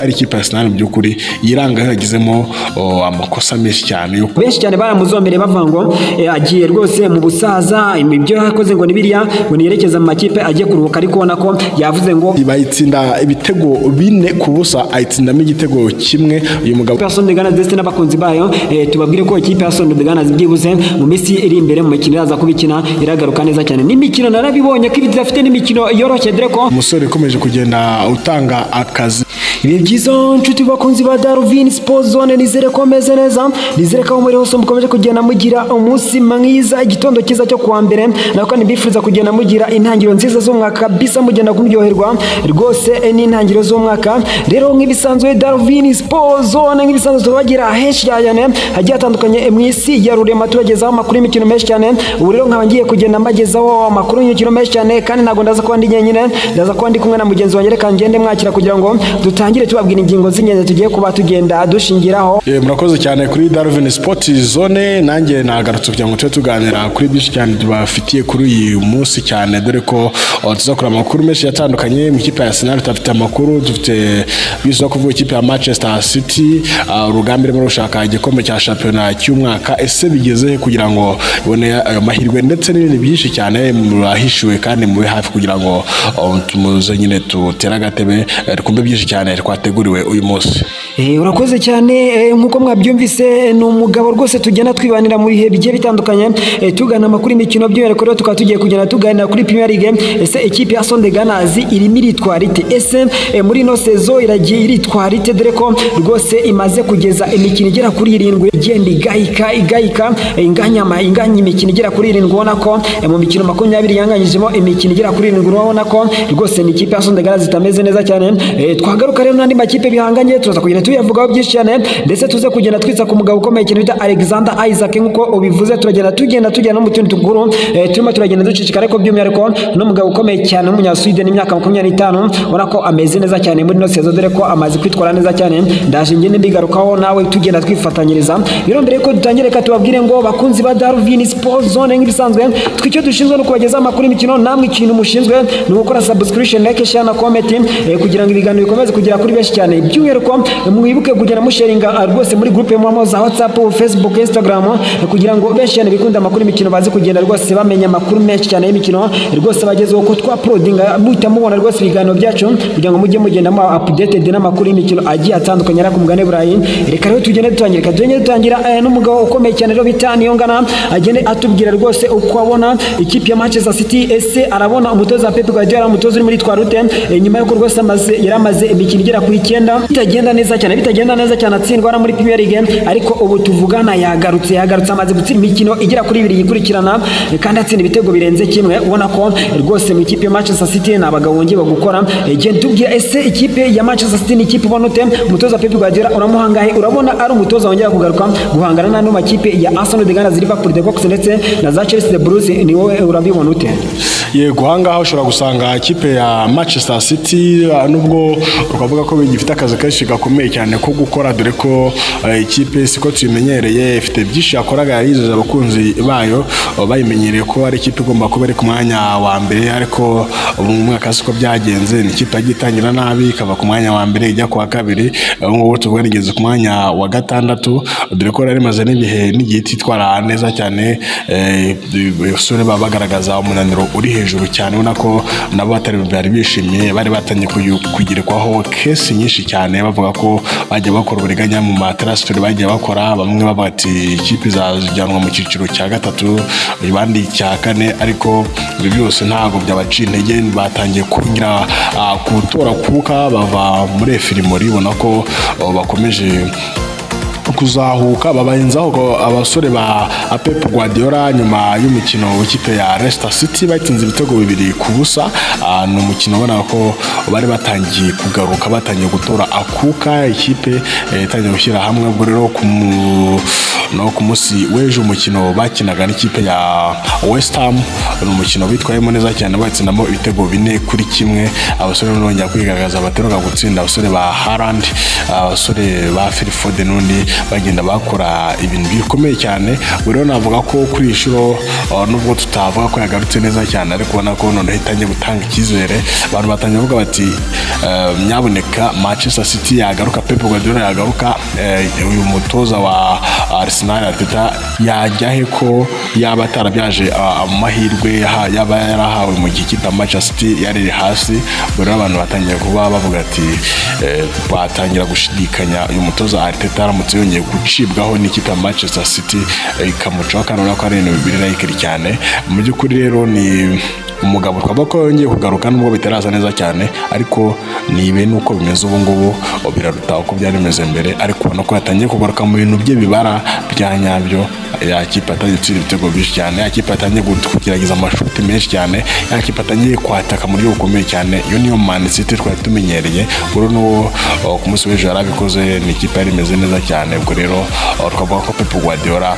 Ari ikipe ya Arsenal mu by'ukuri yiranga yagizemo amakosa menshi cyane yo Benshi cyane baramuzomere bavuga ngo agiye rwose mu busaza, ibyo yakoze ngo ni biriya, ngo niyerekeza mu makipe agiye kuruhuka, ariko ubona ko yavuze ngo Bayitsinda ibitego 4-0, ayitsindamo igitego kimwe uyu mugabo. Arsenal The Gunners ndetse n'abakunzi bayo, tubabwire ko ikipe ya Arsenal The Gunners byibuze mu minsi iri imbere mu mikino iraza kubikina iragaruka neza cyane. N'imikino narabibonye ko idafite n'imikino yoroshye, dore ko Umusore ukomeje kugenda utanga akazi. Ibihe byiza, nshuti bakunzi ba Darwin Sport Zone. Nizere ko meze neza, nizere ko aho muri hose mukomeje kugenda mugira umunsi mwiza, igitondo cyiza cyo kuwa mbere. Nako kandi mbifuriza kugenda mugira intangiriro nziza z'umwaka kabisa, mugenda kuryoherwa rwose n'intangiriro z'umwaka. Rero nk'ibisanzwe, Darwin Sport Zone nk'ibisanzwe tubagira henshi cyane hagiye hatandukanye mu isi ya rurema, tubagezaho amakuru y'imikino menshi cyane. Ubu rero nkaba ngiye kugenda mbagezaho amakuru y'imikino menshi cyane, kandi ntabwo ndaza kuba ndi njyenyine, ndaza kuba ndi kumwe na mugenzi wanjye. Reka ngende mwakira kugira ngo dutangire tubabwira ingingo z'ingenzi tugiye kuba tugenda dushingiraho. Murakoze cyane kuri Darwin Sport Zone. Nanjye nagarutse kugira ngo tube tuganira kuri byinshi cyane tubafitiye kuri uyu munsi cyane, dore ko tuzakora amakuru menshi atandukanye mu ikipe ya Arsenal. Dufite amakuru, dufite byinshi kuvuga ikipe ya Manchester City, urugamba irimo rushaka igikombe cya shampiyona cy'umwaka, ese bigeze he kugira ngo ibone ayo mahirwe, ndetse n'ibindi byinshi cyane murahishiwe, kandi mube hafi kugira ngo tumuze nyine tutere agatebe, twumve byinshi cyane twateguriwe uyu munsi. Urakoze cyane. Nk'uko mwabyumvise, ni umugabo rwose tugenda twibanira mu bihe bigiye bitandukanye, tugana amakuru y'imikino. By'umwihariko rero tukaba tugiye kugenda tuganira kuri Premier League. Ese ikipe ya Arsenal The Gunners irimo iritwara ite? Ese muri ino saison iragiye iritwara ite? Dore ko rwose imaze kugeza imikino igera kuri irindwi igenda igayika igayika, inganya imikino igera kuri irindwi. Ubona ko mu mikino 20 yanganyijemo imikino igera kuri irindwi. Urabona ko rwose ni ikipe ya Arsenal The Gunners itameze neza cyane. Twagaruka rero n'andi makipe bihanganye, turaza kugenda tuyavugaho byinshi cyane, ndetse tuze kugenda twitsa ku mugabo ukomeye cyane bita Alexander Isak. Nk'uko ubivuze, turagenda tugenda no mu tundi tuguru, turimo turagenda ducicika, ariko by'umwihariko n'umugabo ukomeye cyane w'umunyasweden, imyaka 25, ubona ko ameze neza cyane muri ino saison, dore ko amaze kwitwara neza cyane. Ndaje ngende mbigarukaho nawe tugenda twifatanyiriza. Rero mbere yuko dutangira, reka tubabwire ngo bakunzi ba Darwin Sport Zone, nk'ibisanzwe twe icyo dushinzwe no kubagezaho amakuru y'imikino. Namwe ikintu mushinzwe ni ugukora subscription, like, share na comment, kugira ngo ibiganiro bikomeze kugera kuri benshi cyane. By'umwihariko mwibuke kugenda musharinga rwose muri groupe mubamo za WhatsApp, Facebook, Instagram, kugira ngo benshi cyane bikunda amakuru y'imikino baze kugenda rwose bamenya amakuru menshi cyane y'imikino rwose bagezeho ko twauploadinga, muhita mubona rwose ibiganiro byacu, kugira ngo mujye mugenda mu updated n'amakuru y'imikino agiye atandukanye ari ku mugabane Burayi. Reka rero tugende dutangira, reka tugende dutangira n'umugabo ukomeye cyane rero bita Niyongana, agende atubwira rwose uko abona ikipe ya Manchester City. Ese arabona umutoza wa Pep Guardiola, umutoza uri muri twarute nyuma y'uko rwose amaze yari amaze imikino igera ku icyenda bitagenda neza cyane, bitagenda neza cyane, atsindwa na muri Premier League? Ariko ubu tuvugana yagarutse, yagarutse, amaze gutsinda imikino igera kuri ibiri yikurikirana, kandi atsinda ibitego birenze kimwe. Ubona ko rwose mu ikipe ya Manchester City ni abagabo bongeye gukora. Genda tubwira, ese ikipe ya Manchester City ni ikipe ubona ute? Umutoza Pep Guardiola uramuhangahe? Urabona ari umutoza wongera kugaruka guhangana n'ano makipe ya Arsenal The Gunners, Liverpool The Kops ndetse na za Chelsea The Blues? Ni wowe urabibona ute? Yego, ahangaha ushobora gusanga ikipe ya Manchester City, nubwo twavuga ko gifite akazi kenshi gakomeye cyane ko gukora, dore ko ikipe siko tuyimenyereye, ifite byinshi yakoraga yarizeje abakunzi bayo, bayimenyereye ko ari ikipe igomba kuba iri ku mwanya wa mbere, ariko ubu mu mwaka siko byagenze. Ni ikipe yagiye itangira nabi, ikava ku mwanya wa mbere ijya ku wa kabiri, ubu ngubu tuvuga igeze ku mwanya wa gatandatu, dore ko yari imaze n'ibihe n'igihe ititwara neza cyane. Abasore baba bagaragaza umunaniro uri hejuru cyane, ubona ko nabo batari bari bishimye. Bari batangiye kugerekwaho case nyinshi cyane, bavuga ko bagiye bakora uburiganya mu matransfer bagiye bakora. Bamwe bavuga ati ikipe izajyanwa mu cyiciro cya gatatu, abandi icya kane, ariko ibyo byose ntabwo byabaciye intege. Batangiye kongera gutora kuka bava muri infirmerie, ubona ko bakomeje kuzahuka, babayenzaho abasore ba Pep Guardiola nyuma y'umukino w'ikipe ya Leicester City batsinze ibitego 2-0. Ni umukino ubona ko bari batangiye kugaruka, batangiye gutora akuka, ikipe itangiye gushyira hamwe. Ubwo rero no ku munsi w'ejo umukino bakinaga n'ikipe ya West Ham ni umukino bitwayemo neza cyane, batsindamo ibitego 4-1. Abasore bongera kwigaragaza, bateruka gutsinda, abasore ba Haaland, abasore ba Phil Foden n'undi bagenda bakora ibintu bikomeye cyane. Ubwo rero navuga ko kuri iyi nshuro, nubwo tutavuga ko yagarutse neza cyane, ariko ubona ko noneho itangiye gutanga icyizere. Abantu batangiye bavuga bati: "Nyabuneka Manchester City yagaruka, Pep Guardiola yagaruka, uyu mutoza wa Arsenal Arteta yajya he ko yaba atarabyaje amahirwe yaba yarahawe mu gihe ikipe ya Manchester City yari iri hasi?" Ubwo rero abantu batangiye kuba bavuga ati batangira gushidikanya, uyu mutoza Arteta aramutse yongeye gucibwaho n'ikipe ya Manchester City ikamucaho, kandi urabona ko ari ibintu biri likely cyane. Mu by'ukuri rero ni umugabo twavuga ko yongeye kugaruka, nubwo bitaraza neza cyane, ariko ni ibintu uko bimeze ubu ngubu biraruta uko byari bimeze mbere. Ariko ubona ko yatangiye kugaruka mu bintu bye bibara bya nyabyo, ya kipe atangiye gutsinda ibitego byinshi cyane, ya kipe atangiye kugerageza amashuti menshi cyane, ya kipe atangiye kwataka mu buryo bukomeye cyane. Iyo niyo Man City twari tumenyereye. Ubwo rero n'uwo ku munsi w'ejo yarabikoze, ni ikipe yari imeze neza cyane. Ubwo rero twavuga ko Pep Guardiola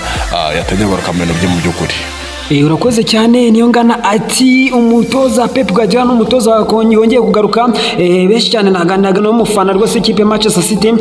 yatangiye kugaruka mu bintu bye mu by'ukuri. Urakoze cyane. Niyo ngana ati umutoza Pep Guardiola n'umutoza yongeye kugaruka. Benshi cyane naganiraga n'umufana rwose ikipe ya Manchester City,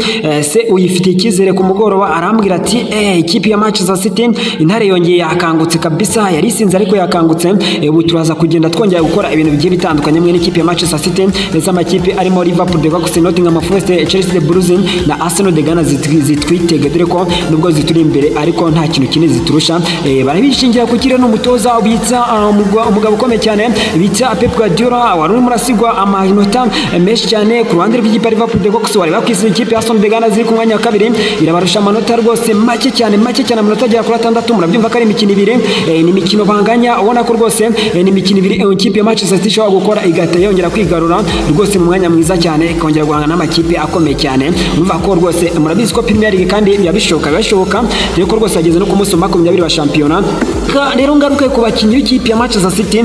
se uyifitiye icyizere ku mugoroba? Arambwira ati: "Ikipe ya Manchester City, intare yongeye yakangutse kabisa, yari isinze ariko yakangutse." Ubu turaza kugenda twongera gukora ibintu bigiye bitandukanye mwe n'ikipe ya Manchester City, ndetse amakipe arimo Liverpool de Gunners, Nottingham Forest, Chelsea the Blues na Arsenal the Gunners zitwitege, dore ko nubwo zituri imbere ariko nta kintu kinini ziturusha. Barabishingira ku kirere n'umutoza bita umugabo ukomeye cyane bita Pep Guardiola, wari urimo urasigwa amanota menshi cyane ku ruhande rw'ikipe ya Liverpool the Gunners, wari bakwisize ikipe ya Arsenal the Gunners ziri ku mwanya wa kabiri, irabarusha amanota rwose make cyane, make cyane, amanota agera kuri 6. Murabyumva ko ari imikino ibiri, ni imikino banganya. Ubona ko rwose ni imikino ibiri ikipe ya Manchester City ishobora gukora igahita yongera kwigarura rwose mu mwanya mwiza cyane, ikongera guhangana n'amakipe akomeye cyane. Urumva ko rwose murabizi ko Premier League kandi biba bishoboka, biba bishoboka, dore ko rwose hageze no ku munsi wa 20 wa shampiyona. Rero ngaruke ku bakinnyi b'ikipe ya Manchester City.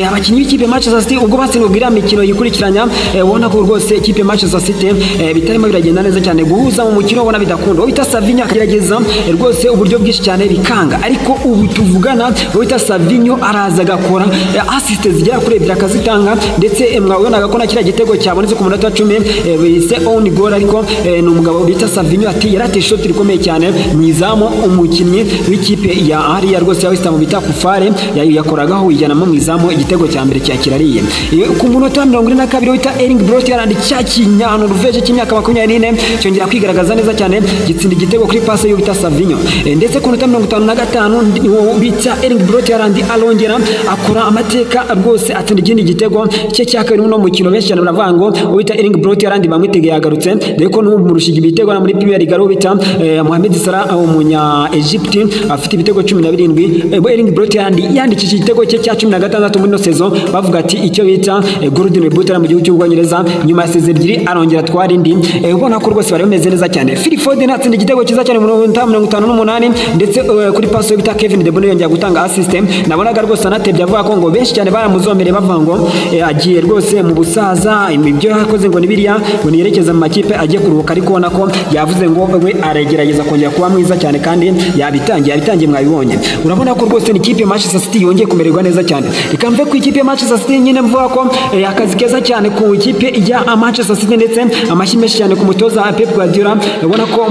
Abakinnyi b'ikipe ya Manchester City ubwo batsindwaga iriya mikino yikurikiranya, ubona ko rwose ikipe ya Manchester City bitarimo biragenda neza cyane, guhuza mu mukino ubona bidakunda. Uwo bita Savinho akagerageza rwose uburyo bwinshi cyane bikanga, ariko ubu tuvugana uwo bita Savinho araza agakora assist zigera kuri ebyiri akazitanga, ndetse mwabonaga ko na kiriya gitego cyabonetse ku munota wa 10 bise own goal, ariko ni umugabo bita Savinho ati yarateye ishoti rikomeye cyane mu izamu. Umukinnyi w'ikipe ya hariya rwose ya West Ham bita Coufal yakoragaho wijyanamo mu izamu, igitego cya mbere cya kirariye. Ku munota wa 42 wita Erling Braut Haaland, cya kinyano Norvège cy'imyaka 24, cyongera kwigaragaza neza cyane, gitsinda igitego kuri passe y'uwo bita Savinho. Ndetse ku munota 55 uwo bita Erling Braut Haaland arongera akora amateka rwose, atsinda ikindi gitego cye cya kabiri muri uno mukino. Benshi cyane baravuga ngo uwo bita Erling Braut Haaland bamwitegeye yagarutse, dore ko n'ubu murushije ibitego na muri Premier League ari uwo bita Mohamed Salah, umunya Egypt, afite ibitego 17. Erling Braut Haaland yandikishije igitego cye cya 16 muri ino saison. Bavuga ati icyo bita Golden Boot mu gihugu cy'Ubwongereza, nyuma ya saison ebyiri arongera atwara indi. Ubona ko rwose bari bameze neza cyane. Phil Foden atsinda igitego cyiza cyane mu minota 58, ndetse kuri passe yo bita Kevin De Bruyne yongera gutanga assist. Nabonaga rwose anatebye avuga ko ngo benshi cyane baramuzomereye, bavuga ngo agiye rwose mu busaza, ibyo yakoze ngo ni biriya, ngo niyerekeze mu makipe agiye kuruhuka, ariko ubona ko yavuze ngo we aragerageza kongera kuba mwiza cyane, kandi yabitangiye, yabitangiye, mwabibonye. Urabona ko rwose ni ikipe ya Manchester City yongeye kumererwa neza cyane. Reka mve ku ikipe ya Manchester City nyine mvuga ko akazi keza cyane ku ikipe ya Manchester City, ndetse amashyi menshi cyane ku mutoza Pep Guardiola. Ubona ko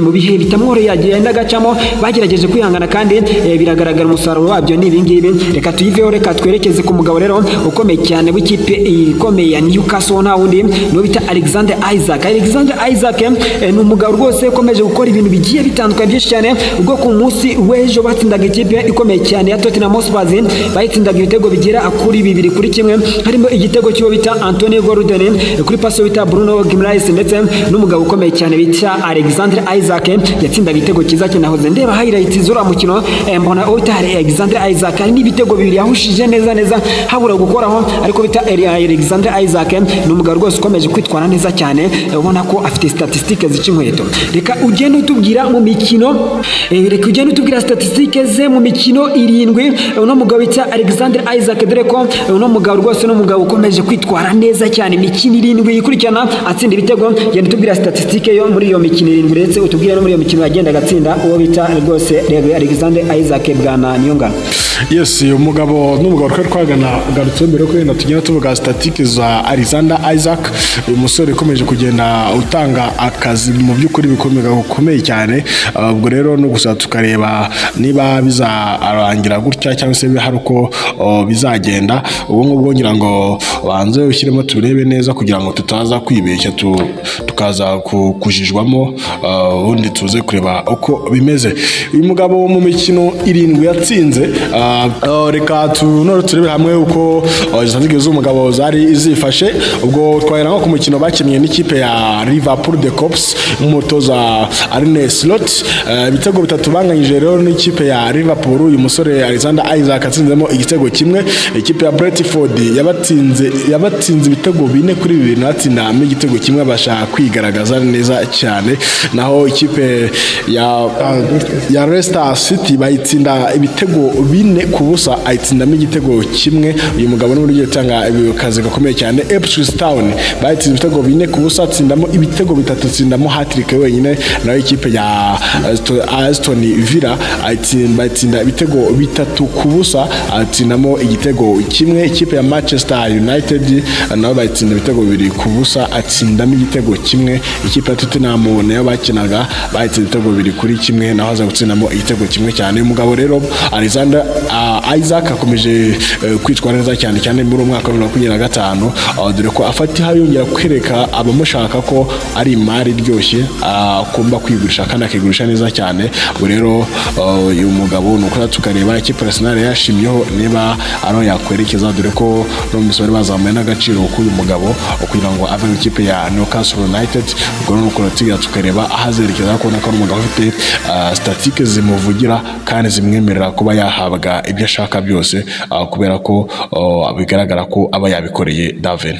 mu bihe bitamworoheye agenda agacamo bagerageje kwihangana, kandi biragaragara umusaruro wabyo ni ibingibi. Reka tuyiveho, reka twerekeze ku mugabo rero ukomeye cyane w'ikipe ikomeye ya Newcastle, nta wundi niwo bita Alexander Isak. Alexander Isak ni umugabo rwose ukomeje gukora ibintu bigiye bitandukanye byinshi cyane. Ubwo ku munsi w'ejo batsindaga ikipe ikomeye cyane ya Tottenham Hotspur, bayitsindaga ibitego bigera kuri 2-1, harimo igitego cy'uwo bita Anthony Gordon kuri passe bita Bruno Guimaraes, ndetse n'umugabo ukomeye cyane bita Alexander Isak yatsindaga igitego cyiza cyane. Nahoze ndeba highlights z'uriya mukino, mbona uwo bita Alexander Isak hari n'ibitego bibiri yahushije neza neza habura gukoraho, ariko bita Alexander Isak ni umugabo rwose ukomeje kwitwara neza cyane, ubona ko afite statistique zica inkweto. Reka ugende utubwira mu mikino, reka ugende utubwira statistique ze mu mikino. imikino 7 uno mugabo bita Alexander Isak, dore ko uno mugabo rwose no mugabo ukomeje kwitwara neza cyane, imikino 7 ikurikirana atsinda ibitego. Genda utubwira statistique yo muri iyo mikino 7, ndetse utubwire no muri iyo mikino yagendaga atsinda uwo bita rwose Alexander Isak, bwana Niyongana. Yes, uyu mugabo n'umugabo twari twagana garutse mbere ko yenda tugenda tuvuga statistiques za Alexander Isak. Uyu musore ukomeje kugenda utanga akazi mu by'ukuri bikomeye cyane. Ubwo rero no gusa tukareba niba bizarangira gutya cyangwa se hari uko bizagenda. Ubwo ngubwo ngira ngo banze ushyiremo turebe neza kugira ngo tutaza kwibeshya, tukaza kujijwamo, ubundi tuze kureba uko bimeze. Uyu mugabo mu mikino 7 yatsinze, reka none turebere hamwe uko statistiques z'umugabo zari zifashe. Ubwo twahera nko ku mukino bakinnye n'ikipe ya Liverpool the Kops, umutoza Arne Slot, ibitego 3 banganyije rero n'ikipe ya Liverpool, uyu musore Alexander Isak atsinzemo igitego kimwe. Ikipe ya Brentford yabatsinze ibitego 4-2, natsindamo igitego kimwe, abasha kwigaragaza neza cyane. Naho ikipe ya Leicester City bayitsinda ibitego 4-0, ayitsindamo igitego kimwe. Uyu mugabo n'uburyo ugiye gutanga akazi gakomeye cyane. Ipswich Town bayitsinze ibitego 4-0, atsindamo ibitego 3, atsindamo hat-trick wenyine. Naho ikipe ya Aston Villa bayitsinda ibitego 3-0, atsindamo igitego kimwe. Ikipe ya Manchester United nabo bayitsinda ibitego 2-0, atsindamo igitego kimwe. Ikipe ya Tottenham nayo bakinaga bayitsinze ibitego 2-1, naho aza gutsindamo igitego kimwe cyane. Uyu mugabo rero Alexander Isak akomeje kwitwara neza cyane cyane muri uyu mwaka wa 2025, dore ko afata yongera kwereka abamushaka ko ari imari iryoshye, agomba kwigurisha kandi akigurisha neza cyane. Ubwo rero uyu mugabo ni uko tukareba ikipe Arsenal yashimyeho niba ariho yakwerekeza, dore ko no mu bari bazamuye n'agaciro k'uyu mugabo kugira ngo ave mu ikipe ya Newcastle United. Ubwo ni uko tugira tukareba aho azerekeza, kubona ko ari umugabo ufite statistiques zimuvugira kandi zimwemerera kuba yahabwa ibyo ashaka byose, kubera ko bigaragara ko aba yabikoreye, David.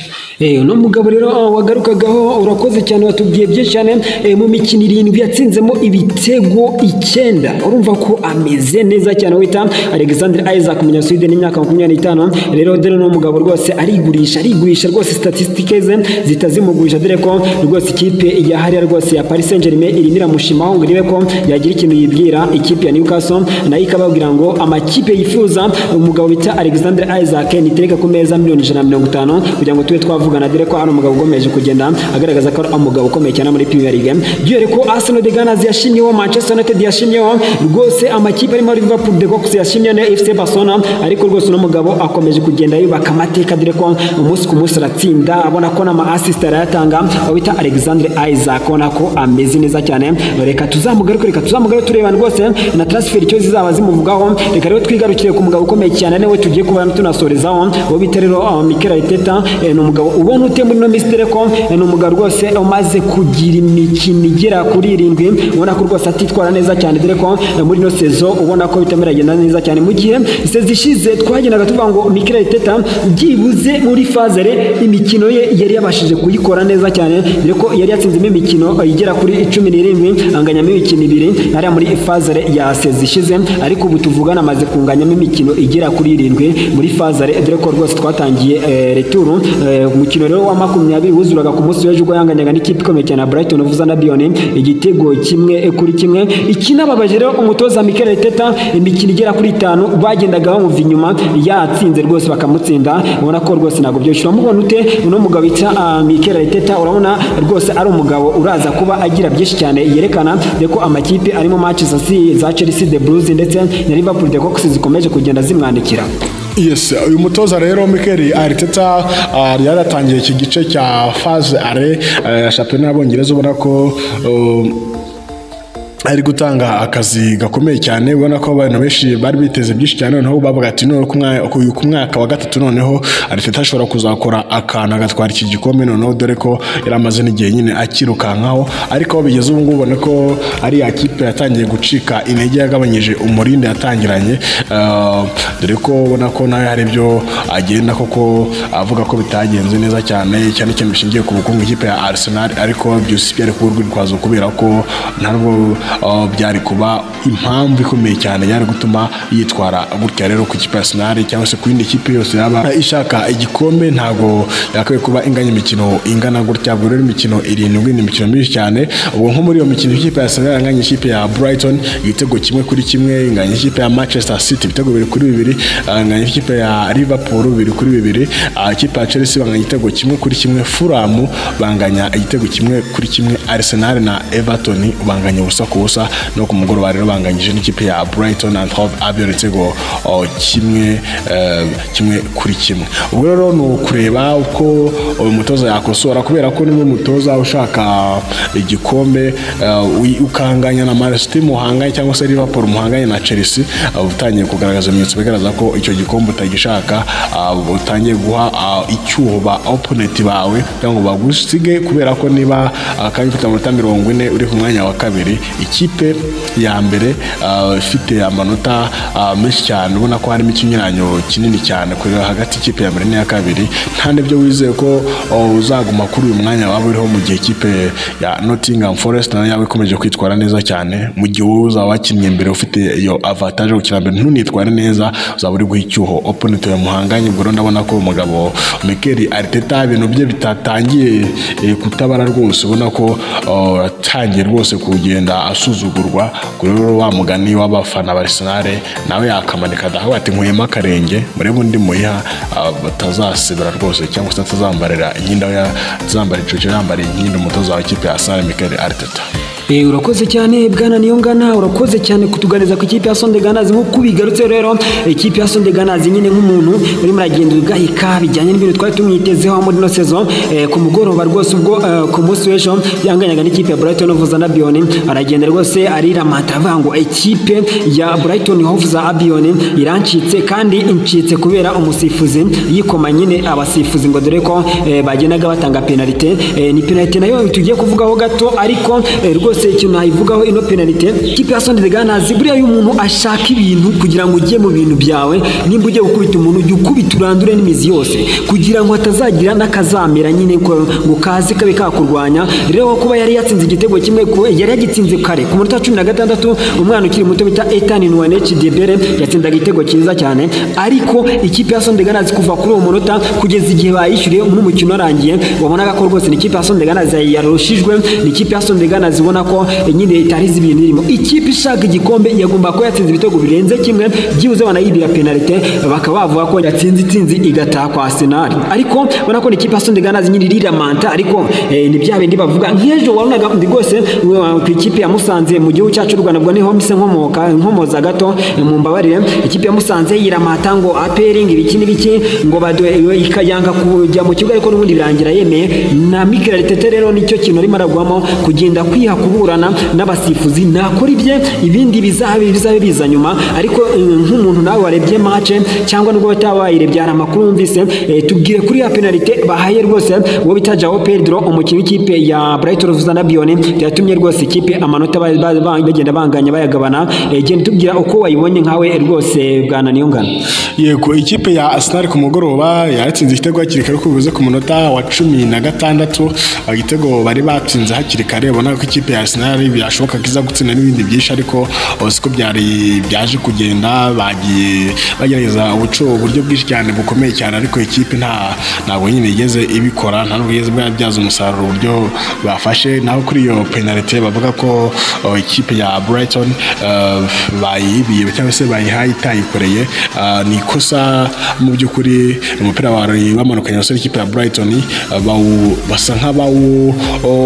Uno mugabo rero wagarukagaho, urakoze cyane, watubwiye byinshi cyane. Mu mikino 7 yatsinzemo ibitego 9, urumva ko ameze neza cyane. Wita Alexander Isak, umunyasweden, imyaka 25. Rero dore ni umugabo rwose arigurisha, arigurisha rwose, statistiques ze zitazimugurisha, dore ko rwose ikipe ya hariya rwose ya Paris Saint-Germain irimo iramushimaho ngo irebe ko yagira ikintu yibwira ikipe ya Newcastle, nayo ikababwira ngo amakipe yifuza umugabo bita Alexander Isak nitereka ku meza miliyoni 150 kugira ngo tube twavugana, dore ko ari umugabo ugomeje kugenda agaragaza ko ari umugabo ukomeye cyane muri Premier League. Byore ko Arsenal the Gunners yashimyeho, Manchester United yashimyeho, rwose amakipe arimo Liverpool the Kops yashimye na FC Barcelona, ariko rwose uno mugabo akomeje kugenda yubaka amateka, dore ko umunsi ku munsi aratsinda, abona ko n'ama assist arayatanga. Aho bita Alexander Isak, ubona ko ameze neza cyane. Reka tuzamugaruke, reka tuzamugaruke tureba rwose na transfer icyo zizaba zimuvugaho. Reka rero twigarukire ku mugabo ukomeye cyane, niwe tugiye kuba tunasorezaho, uwo bita rero Mikel Arteta. Ni umugabo ubona ute muri no minsi? Dore ko ni umugabo rwose umaze kugira imikino igera kuri 7 ubona ko rwose atitwara neza cyane, dore ko muri ino saison ubona ko bitamera biragenda neza cyane, mu gihe saison ishize twagendaga tuvuga ngo Mikel Arteta byibuze muri phase aller imikino ye yari yabashije kuyikora neza cyane, dore ko yari yatsinzemo imikino igera kuri 17, anganyamo imikino 2 hariya muri phase aller ya saison ishize. Ariko ubu tuvugana amaze kunganyamo imikino igera kuri 7 muri phase aller, dore ko rwose twatangiye retour, umukino rero wa 20 wuzuraga ku munsi w'ejo, ubwo yanganyaga n'ikipe ikomeye cyane ya Brighton of Albion igitego 1-1. Ikinababaje rero umutoza Mikel Arteta, imikino igera kuri 5 bagendaga bamuva inyuma, yatsinze rwose bakamutsinda, ubona ko rwose ntabwo byoroshye. Uramubona ute uno mugabo bita Mikel Arteta? Urabona rwose ari umugabo uraza kuba agira byinshi cyane yerekana, dore ko amakipe arimo Manchester City za Chelsea the Blues ndetse na Liverpool the Kops zikomeje kugenda zimwandikira. Yes, uyu mutoza rero Mikel Arteta yari yatangiye iki gice cya phase aller ya shampiyona y'Abongereza, ubona ko ari gutanga akazi gakomeye cyane, ubona ko abantu benshi bari biteze byinshi cyane. Noneho bavuga ati noneho ku mwaka wa gatatu noneho Arteta ashobora kuzakora akantu agatwara iki gikombe noneho, dore ko yari amaze n'igihe nyine akirukankaho. Ariko aho bigeze ubu ngubu, ubona ko ari ya kipe yatangiye gucika intege, yagabanyije umurindi yatangiranye, dore ko ubona ko nawe hari ibyo agenda koko avuga ko bitagenze neza cyane, cyane cyane bishingiye ku bukungu ikipe ya Arsenal. Ariko byose byari kuba urwitwazo, kubera ko ntabwo byari kuba impamvu ikomeye cyane yari gutuma yitwara gutya. Rero ku kipe ya Arsenal cyangwa se ku yindi kipe yose yaba ishaka igikombe, ntabwo yakwiye kuba inganya imikino ingana gutya. Ubwo rero imikino 7 ni imikino myinshi cyane. Ubwo nko muri iyo mikino, ikipe ya Arsenal yanganya ikipe ya Brighton igitego 1-1, inganya ikipe ya Manchester City ibitego 2-2, inganya ikipe ya Liverpool 2-2, ikipe ya Chelsea banganya igitego 1-1, Fulham banganya igitego 1-1, Arsenal na Everton banganya 0-0, no ku mugoroba rero banganyije n'ikipe ya Brighton and Hove Albion igitego 1-1. Ubwo rero ni ukureba uko uyu mutoza yakosora, kubera ko niba umutoza ushaka igikombe ukanganya na Man City muhanganye, cyangwa se Liverpool muhanganye, na Chelsea, utangiye kugaragaza ibimenyetso bigaragaza ko icyo gikombe utagishaka, utangiye guha icyuho ba opponent bawe kugira ngo bagusige, kubera ko niba kandi ufite amanota 40 uri ku mwanya wa kabiri, ikipe ya mbere ifite amanota menshi cyane, ubona ko harimo ikinyuranyo kinini cyane kureba hagati y'ikipe ya mbere n'iya kabiri, nta n'ibyo wizeye ko uzaguma kuri uyu mwanya waba uriho, mu gihe ikipe ya Nottingham Forest nayo yaba ikomeje kwitwara neza cyane. Mu gihe wowe uzaba wakinnye mbere, ufite iyo avantage yo gukina mbere, ntunitware neza, uzaba uri guha icyuho opponent yawe muhanganye. Ubwo rero ndabona ko umugabo Mikel Arteta ibintu bye bitatangiye kutabara rwose, ubona ko yatangiye rwose kugenda asuzugurwa. Ubwo rero wa mugani w'abafana ba Arsenal, nawe yakamanika adahawe ati: "Nkuyemo akarenge, murebe undi muyiha," batazasebera rwose, cyangwa se atazambarira inkindi aho yazambara icoco yambariye inkindi umutoza wa ikipe ya Arsenal, Mikel Arteta. Urakoze cyane bwana Niyongana, urakoze cyane kutuganiza ku ikipe ya Sonde Ganazi. Nk'uko ubigarutse rero, ikipe ya Sonde Ganazi nyine nk'umuntu urimo uragenda ugahika bijyanye n'ibintu twari tumwitezeho muri ino saison, ku mugoroba rwose ubwo ku munsi w'ejo yanganyaga n'ikipe ya Brighton of Albion, aragenda rwose ariramata avuga ngo ikipe ya Brighton of Albion irancitse, kandi incitse kubera umusifuzi, yikoma nyine abasifuzi ngo dore ko bagendaga batanga penalite. Ni penalite nayo tugiye kuvugaho gato, ariko rwose ikintu nayivugaho ino penalite, ikipe ya Sonde Ganazi, buriya iyo umuntu ashaka ibintu, kugira ngo ujye mu bintu byawe, nimba ugiye gukubita umuntu, ujye ukubita urandure n'imizi yose, kugira ngo hatazagira n'akazamera nyine ngo kaze kabe kakurwanya. Rero kuba yari yatsinze igitego kimwe, yari yagitsinze kare ku munota wa 16, umwana ukiri muto bita Ethan Nwaneri Chidiebere yatsindaga igitego cyiza cyane, ariko ikipe ya Sonde Ganazi kuva kuri uwo munota kugeza igihe bayishyuriye n'umukino warangiye, wabonaga ko rwose ni ikipe ya Sonde Ganazi yarushijwe, ni ikipe ya Sonde Ganazi ubona ko nyine itari izi ibintu irimo. Ikipe ishaka igikombe yagomba kuba yatsinze ibitego birenze kimwe, byibuze banayibira penalite, bakaba bavuga ko yatsinze itsinzi igataha kwa Arsenal. Ariko ubona ko ni ikipe ya Sonde Ganazi nyine iriramanta, ariko ni bya bindi bavuga nk'ejo wabonaga ndi rwose ku ikipe ya Musanze mu gihugu cyacu cy'u Rwanda. Ubwo niho mpise nkomoka, nkomoza gato, mumbabarire. Ikipe ya Musanze yiramata ngo APR ngo ibiki n'ibiki, ngo baduhe, ikayanga kujya mu kibuga, ariko n'ubundi birangira yemeye. Na Mikel Arteta rero nicyo kintu arimo aragwamo, kugenda kwiha kuburana n'abasifuzi. Nakora ibye, ibindi bizabe biza nyuma. Ariko nk'umuntu nawe warebye match, cyangwa nubwo batabayirebye hari amakuru wumvise, tubwire kuri ya penalite bahaye rwose uwo bita Joao Pedro, umukinnyi w'ikipe ya Brighton of Albion, byatumye rwose ikipe amanota bagenda banganya bayagabana. Genda tubwira uko wayibonye nkawe rwose, bwana Niyongana. Yego, ikipe ya Arsenal ku mugoroba yatsinze igitego hakiri kare, uko bivuze, ku munota wa 16. Igitego bari batsinze hakiri kare, ubona ko ikipe ya Arsenal byashoboka ko iza gutsinda n'ibindi byinshi, ariko siko byari byaje kugenda. Bagiye bagerageza uburyo bwinshi cyane bukomeye cyane, ariko ikipe ntabwo nyine igeze ibikora, nta nubwo igeze bwabyaza umusaruro uburyo bafashe. Naho kuri iyo penalite bavuga ko ikipe ya Brighton bayibiye cyangwa se bayihaye itayikoreye, ni ikosa mu by'ukuri. Umupira wari bamanukanye abasore ikipe ya Brighton, basa nk'abawu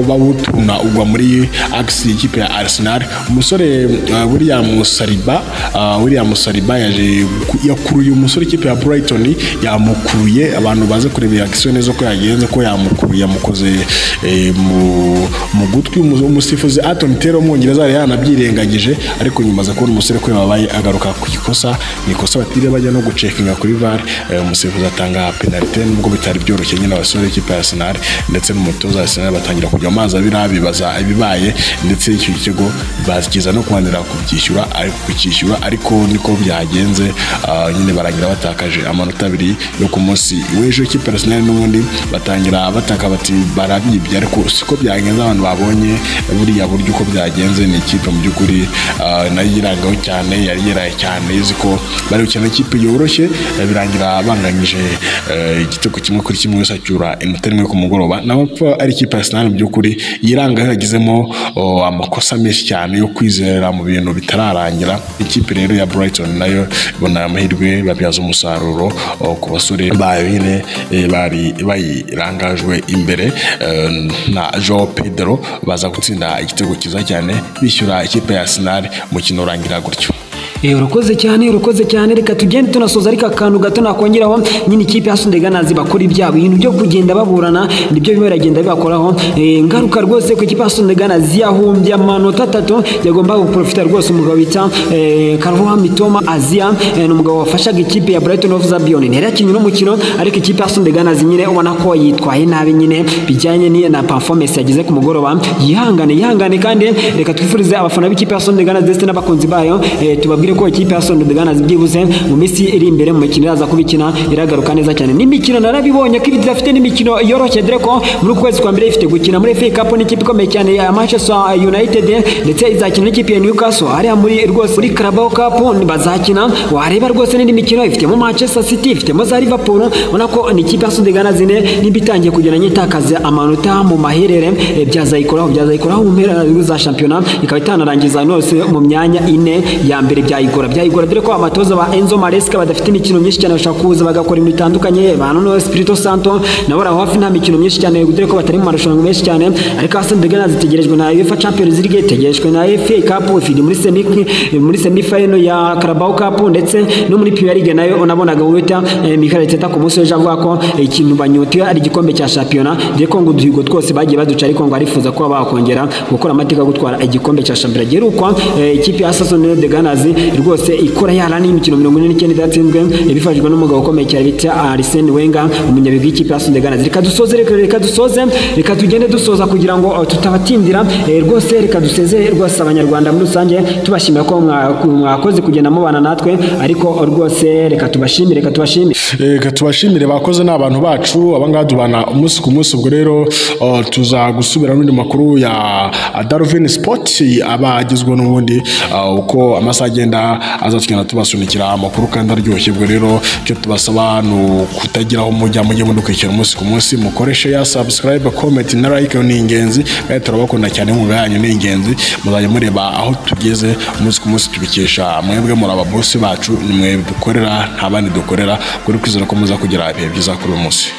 bawutuna ugwa muri axe y'ikipe ya Arsenal. Umusore William Saliba yaje yakuruye umusore ikipe ya Brighton, yamukuruye. Abantu baze kureba iyi action neza uko yagenze, ko yamukuruye, yamukoze mu gutwi. Umusifuzi Anthony Taylor w'Umwongereza yari yanabyirengagije, ariko nyuma aza kubona umusore ko yabaye agaruka ku ikosa. Ni ikosa batiriwe bajya no gucekinga kuri VAR, umusifuzi atanga penalite, nubwo bitari byoroshye nyine. Abasore b'ikipe ya Arsenal ndetse n'umutoza wa Arsenal batangira kujya mu mazi abira, bibaza ibibaye. Ndetse icyo gitego bakiza no kubanira kubyishyura, ariko kucyishyura, ariko niko byagenze. Nyine barangira batakaje amanota 2 yo ku munsi w'ejo. Ikipe Arsenal n'ubundi batangira bataka bati barabibye, ariko siko byagenze. Abantu babonye buriya buryo uko byagenze, ni ikipe mu by'ukuri nayo yirangaho cyane, yari yiraye cyane, izi ko bari gukina ikipe yoroshye, birangira banganyije igitego 1-1, wese acyura inota 1 ku mugoroba. Naho ari ikipe ya Arsenal mu by'ukuri yirangaho, yagizemo amakosa menshi cyane yo kwizera mu bintu bitararangira. Ikipe rero ya Brighton nayo ibona amahirwe, babyaza umusaruro ku basore bayo nyine bari bayirangajwe imbere na Joao Pedro, baza gutsinda igitego cyiza cyane, bishyura ikipe ya Arsenal, umukino urangira gutyo. Urakoze cyane, urakoze cyane. Reka tugende tunasoza, ariko akantu gato nakongeraho nyine, ikipe ya Sunday Gunners bakora ibyabo, ibintu byo kugenda baburana nibyo bimwe biragenda bibakoraho ngaruka rwose ku ikipe ya Sunday Gunners. Yahumbye amanota 3 yagombaga guprofita rwose. Umugabo bita Karuha Mitoma Azia, ni umugabo wafashaga ikipe ya Brighton of Albion, ntiyari yakinnye n'umukino, ariko ikipe ya Sunday Gunners nyine ubona ko yitwaye nabi nyine bijyanye na performance yagize ku mugoroba. Yihangane, yihangane. Kandi reka twifurize abafana b'ikipe ya Sunday Gunners ndetse n'abakunzi bayo, tubabwire ko ikipe ya Sunday Gunners byibuze mu minsi iri imbere, mu mikino iraza kubikina, iragaruka neza cyane. N'imikino narabibonye ko idafite n'imikino yoroshye, dore ko muri uku kwezi kwa mbere ifite gukina muri FA Cup n'ikipe ikomeye cyane ya Manchester United, ndetse izakina n'ikipe ya Newcastle hariya muri rwose muri Carabao Cup bazakina. Wareba rwose n'indi mikino ifitemo Manchester City, ifitemo za Liverpool, ubona ko ni ikipe ya Sunday Gunners nimba itangiye kugenda nyitakaza amanota mu maherere, byazayikoraho mu mpera za shampiyona, ikaba itanarangiza nose mu myanya 4 ya mbere, byayigora, dore ko abatoza ba Enzo Maresca badafite imikino myinshi cyane, bashobora kuza bagakora ibintu bitandukanye. Ba Nuno Espirito Santo nabo bari aho hafi, nta mikino myinshi cyane, dore ko batari mu marushanwa menshi cyane. Ariko Sunday Gunners zitegerejwe na UEFA Champions League, itegerejwe na FA Cup, ifite muri semi final ya Carabao Cup, ndetse no muri Premier League nayo unabonaga wita Mikel Arteta ku munsi w'ejo avuga ko ikintu banyotewe ari igikombe cya shampiyona, dore ko ngo uduhigo twose bagiye baduca, ariko ngo arifuza kuba bakongera gukora amateka yo gutwara igikombe cya shampiyona giherukwa. Ikipe ya Arsenal the Gunners rwose ikora yara n'imikino 49 idatsinzwe, ibifashijwe n'umugabo ukomeye cyane bita Arsene Wenger, umunyabigwi w'ikipe ya Arsenal Gunners. Reka dusoze, reka dusoze, reka tugende dusoza kugira ngo tutabatindira. Rwose reka duseze rwose abanyarwanda muri rusange, tubashimira ko mwakoze kugenda mubana natwe, ariko rwose reka tubashimire, reka tubashimire. Reka tubashimire, bakoze, ni abantu bacu abangaba tubana umunsi ku munsi. Ubwo rero tuza gusubira n'undi makuru ya Darwin Sport aba agezweho n'ubundi, uko amasaha agenda aza tugenda tubasunikira amakuru kandi aryoshye. Ubwo rero icyo tubasaba ni ukutagira aho mujya, mujye mudukurikira umunsi ku munsi, mukoreshe ya subscribe, comment na like, ni ingenzi kandi turabakunda cyane. Inkunga yanyu ni ingenzi, muzajya mureba aho tugeze umunsi ku munsi, tubikesha mwebwe. Muri ababosi bacu, ni mwe dukorera, nta bandi dukorera. Kuri kwizera ko muza kugira ibihe byiza kuri uyu munsi.